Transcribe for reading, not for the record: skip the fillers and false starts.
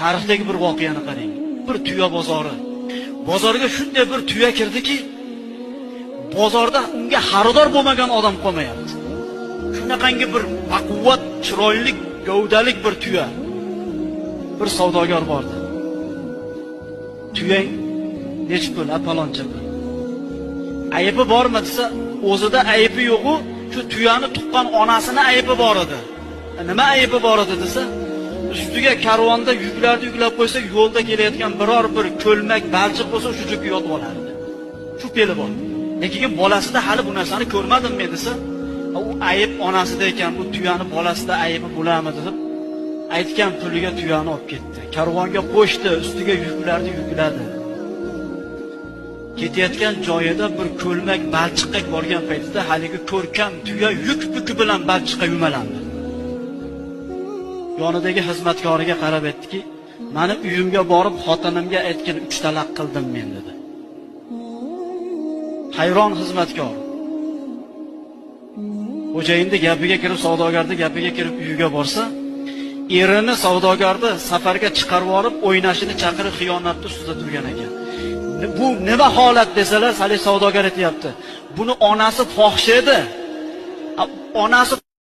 Tarixdagi bir voqeani qarang. Bir tuya bozori. Bozorga shunday bir tuya kirdiki, bozorda unga xaridor bo'lmagan odam qolmayapti. Shunaqangi bir baquvvat, chiroyli, gavdalik bir tuya. Bir savdogar bordi. Tuyang nechi pul? Paloncha pul. Aybi bormi desa, o'zida aybi yo'q-u, shu tuyani tuqqan onasini aybi bor edi. Nima aybi bor edi desa, ustiga karvonda yuklarni yuklab qo'ysa, yo'lda kelayotgan biror bir ko'lmak, balchiq bo'lsa, shu joyga yotib olardi. Shu peli bor. Lekin bolasida hali bu narsani ko'rmadim men desa, u ayib onasida ekan, bu tuyani bolasida aybi bo'larmi deb aytgan puliga tuyani olib ketdi. Karvonga qo'shdi, ustiga yuklarni yukladi. Ketayotgan joyida bir ko'lmak balchiqqa borgan paytida haligi ko'rkam tuya yuk buki bilan balchiqqa yumalandi. Yonidagi xizmatkoriga qarab aytdiki, meni uyimga borib xotinimga aytgin 3 talaq qildim men dedi. Hayron xizmatkor. Xo'jayinni gapiga kirib, savdogarning gapiga kirib uyiga borsa, erini savdogarni safarga chiqarib olib, o'ynashini chaqirib xiyonatni ustida turgan ekan. Bu nima holat desalar, hali savdogar aytayapti. Buni onasi fohisha edi. Onasi